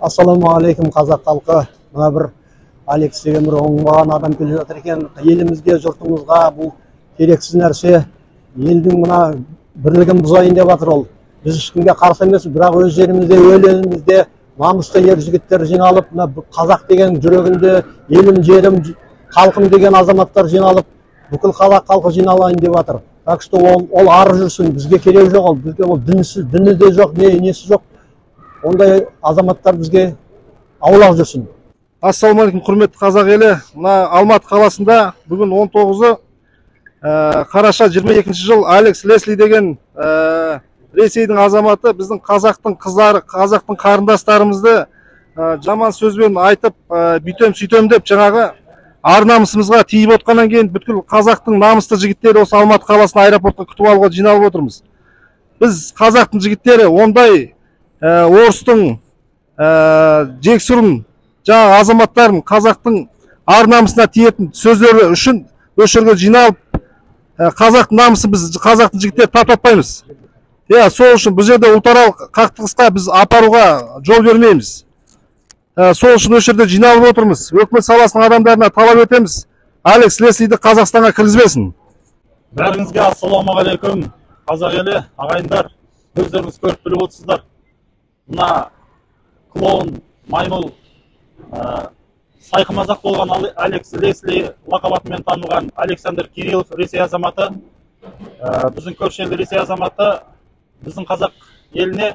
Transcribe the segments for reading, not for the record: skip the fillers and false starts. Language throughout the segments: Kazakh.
Ассалаумағалейкум, қазақ халқы. Мына бір Алекс деген бір оңбаған адам келе жатыр екен елімізге, жұртымызға. Бұл керексіз нәрсе. Елдің мына бірлігін бұзайын деп жатыр ол. Біз ешкімге қарсы емеспіз, бірақ өз жерімізде, ел елімізде намысты ер жігіттер жиналып, мына қазақ деген жүрегінде елім, жерім, халқым деген азаматтар жиналып, бүкіл қазақ халқы жиналайын деп жатыр. Так что ол ары жүрсін, бізге керегі жоқ ол. Бізге ол дінсіз, діні де жоқ, не несі жоқ. Ондай азаматтар бізге аулақ жүрсін. Ассалаумағалейкум, құрметті қазақ елі. Мына Алматы қаласында бүгін 19 қараша 22 жыл Алекс Лесли деген Ресейдің азаматы біздің қазақтың қыздары, қазақтың қарындастарымызды жаман сөзбен айтып, бүйтем сөйтем деп жаңағы ар намысымызға тиіп отқаннан кейін бүткіл қазақтың намысты жігіттері осы Алматы қаласына аэропортқа күтіп алуға жиналып отырмыз. Біз, қазақтың жігіттері, ондай орыстың жексұрын жаңағы азаматтарын, қазақтың ар намысына тиетін сөздері үшін осы жерге жиналып, қазақтың намысын біз, қазақтың жігіттері, таптатпаймыз. Иә, сол үшін бұл жерде ұлтаралық қақтығысқа біз апаруға жол бермейміз. Сол үшін осы жерде жиналып отырмыз. Өкімет саласының адамдарына талап етеміз: Алекс Леслиді Қазақстанға кіргізбесін. Бәріңізге ассалаумағалейкум, қазақ елі, ағайындар! Өздеріңіз көріп, біліп отырсыздар, мына клоун маймыл, сайқымазақ болған Алекс Лесли лақап атымен танылған Александр Кириллов, Ресей азаматы, біздің көрші ел Ресей азаматы, біздің қазақ еліне,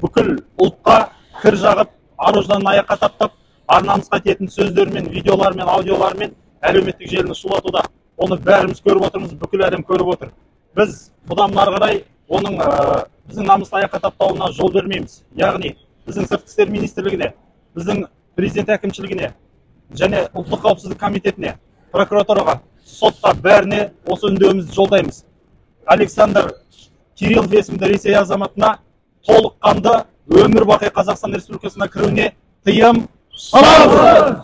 бүкіл ұлтқа кір жағып, ар ожданын аяққа таптап, ар намысқа тиетін сөздермен, видеолармен, аудиолармен әлеуметтік желіні шулатуда. Оны бәріміз көріп отырмыз, бүкіл әлем көріп отыр. Біз бұдан ары қарай оның біздің намысты аяққа таптауына жол бермейміз. Яғни біздің Сыртқы істер министрлігіне, біздің Президент әкімшілігіне және Ұлттық қауіпсіздік комитетіне, прокуратураға, сотқа, бәріне осы үндеуімізді жолдаймыз: Александр Кириллов есімді Ресей азаматына толыққанды өмір бақи Қазақстан Республикасына кіруіне тыйым салынсын!